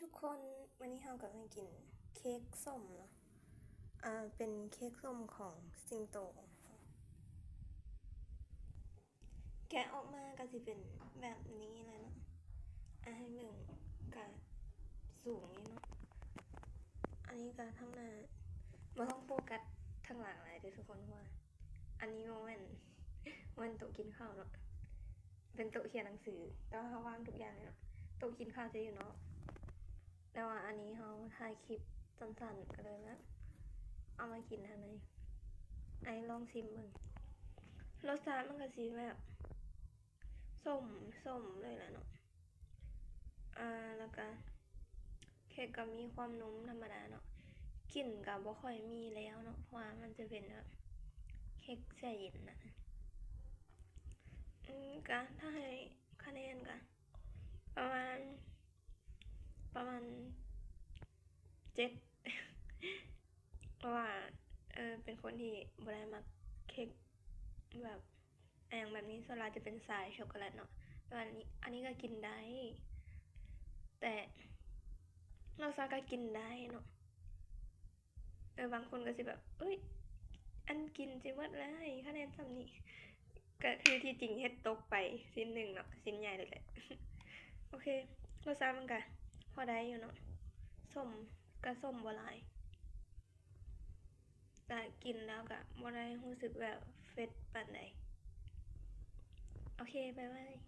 ທຸກຄົນ, ມື້ນີ້ເຮົາກໍມາກິນເຄ້ກສົ້ມເນາະ, ເປັນເຄ້ກສົ້ມຂອງສິງໂຕ. ແກະອອກມາກໍຊິເປັນແບບນີ້ເລີຍເນາະ. ອາ ໃຫ້ເບິ່ງກະສູງນີ້ເນາະ. ອັນນີ້ກະທາງໜ້າ ບໍ່ຕ້ອງໂຟກັສທາງຫຼັງຫຼາຍເດີ້ທຸກຄົນ, ເພາະວ່າອັນນີ້ບໍ່ແມ່ນ ບໍ່ແມ່ນໂຕະກິນເຂົ້າເນາະ, ເປັນໂຕະຂຽນໜັງສື, ແຕ່ວ່າເຮົາວາງທຸກຢ່າງເລີຍເນາະ. ໂຕະກິນເຂົ້າຈະຢູ່ນອກ, ແຕ່ວ່າອັນນີ້ເຮົາຖ່າຍຄລິບສັ້ນໆ ກໍເລີຍແບບເອົາມາກິນທາງໃນ. ໄອລອງຊິມເບິ່ງ, ລົດຊາດມັນກໍຊິແບບສົ້ມ ສົ້ມເລີຍລະເນາະ. ອາ ແລ້ວກະເຄ້ກກໍມີຄວາມນຸ້ມທຳມະດາເນາະ, ກິ່ນກໍບໍ່ຄ່ອຍມີແລ້ວເນາະ ເພາະວ່າມັນຈະເປັນແບບເຄ້ກແຊ່ເຢັນນະ. ອືມ ກະຖ້າໃຫ້ຄະແນນກະປະມານ ປະມານເຈັດ ເພາະວ່າ ເອີ ເປັນຄົນທີ່ບໍ່ໄດ້ມັກເຄ້ກແບບ ອາ ຫຍັງແບບນີ້, ສ່ວນຫຼາຍຈະເປັນສາຍຊັອກໂກແລັດເນາະ. ແຕ່ວ່າອັນນີ້ ອັນນີ້ກໍກິນໄດ້, ແຕ່ລົດຊາດກໍກິນໄດ້ເນາະ. ເອີ ບາງຄົນກໍຊິແບບ ເອີຍ ອັນກິນຊິໝົດແລ້ວ ໃຫ້ຄະແນນສ່ຳນີ້, ກໍຄືທີ່ຈິງເຮັດຕົກໄປຊິ້ນໜຶ່ງເນາະ, ຊິ້ນໃຫຍ່ເລີຍແຫຼະ. ໂອເຄ, ລົດຊາດມັນກໍພໍໄດ້ຢູ່ເນາະ, ສົ້ມກໍສົ້ມບໍ່ຫຼາຍ, ແຕ່ກິນແລ້ວກໍບໍ່ໄດ້ຮູ້ສຶກແບບເຜັດປານໃດ. ໂອເຄ ບາຍບາຍ.